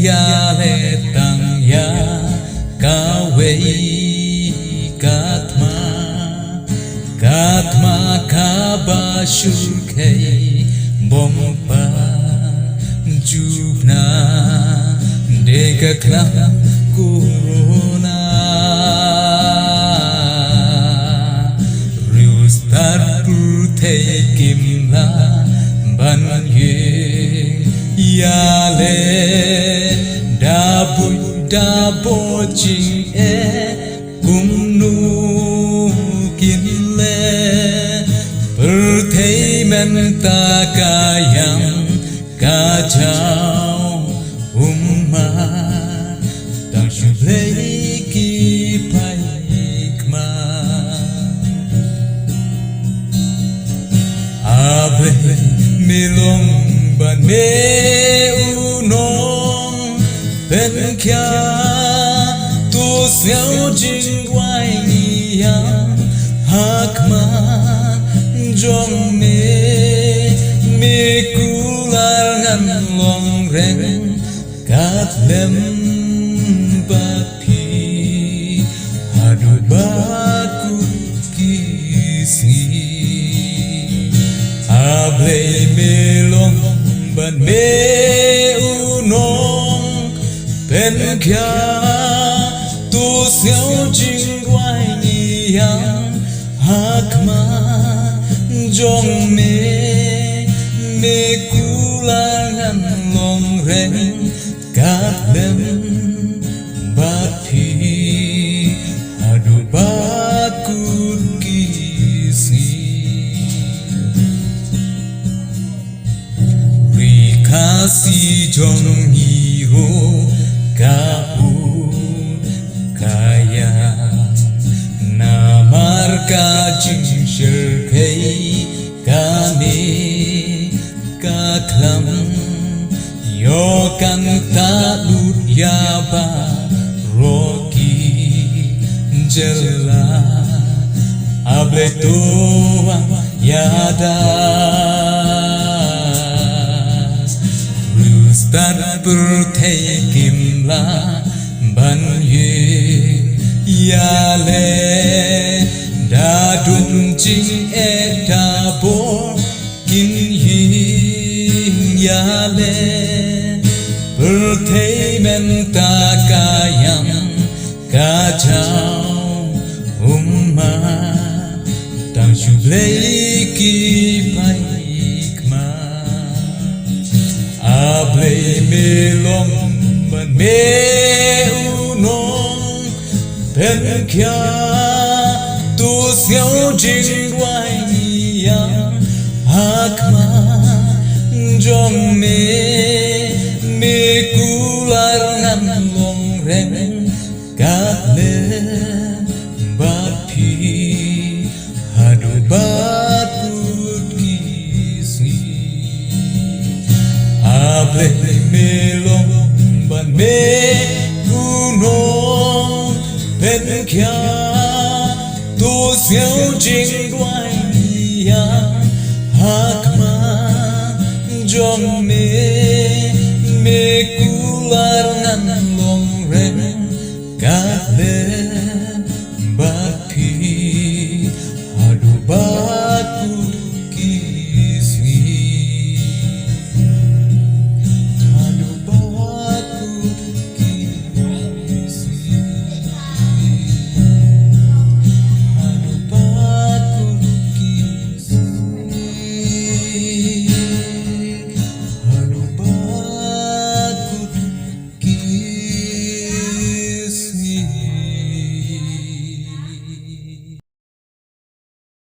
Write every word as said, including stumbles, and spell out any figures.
ïaleh tang ïa kawei ka thma, ka thma kaba shu kheiñ bym pat ju khna, dei ka khlam corona. Riewstad pyrthei kim lah ban ïeng ïaleh, da buit da bor jingeh kumno kin leh. Pyrthei mynta ka ïam ka jaw, um ma, tang shu Blei ki phai khmat. A Blei, me long bad me u nongpynkhia, to sngew jingduwai ngi ïa ha khmat jong me. Me kular ngan long reng khlem bad phi haduh ba kut ki sngi. A Blei, me long bad me u nongpynkhia, to sngew jingduwai ngi ïa ha khmat jong me. Me kular ngan long reng khlem bad phi haduh ba kut ki sngi. Ri Khasi jong ngi ruh ka u ka ïa, namar ka jingshyrkhei kane ka khlam, ïoh kan ta lut ïa baroh ki jylla. A Blei, to wan ïada. Riewstad pyrthei kim lah ban ïeng ïaleh, da dum jingeh da bor kin ïeng ïaleh. Pyrthei mynta ka ïam ka jaw, um ma, tang shu Blei ki phai khmat. A Blei, me long bad me u nongpynkhia, to sngew jingduwai ngi ïa ha khmat jong me. Me kular ngan long reng khlem bad phi haduh ba kut ki sngi. A Blei, me long bad me u nongpynkhia, to sngew jingduwai ngi ïa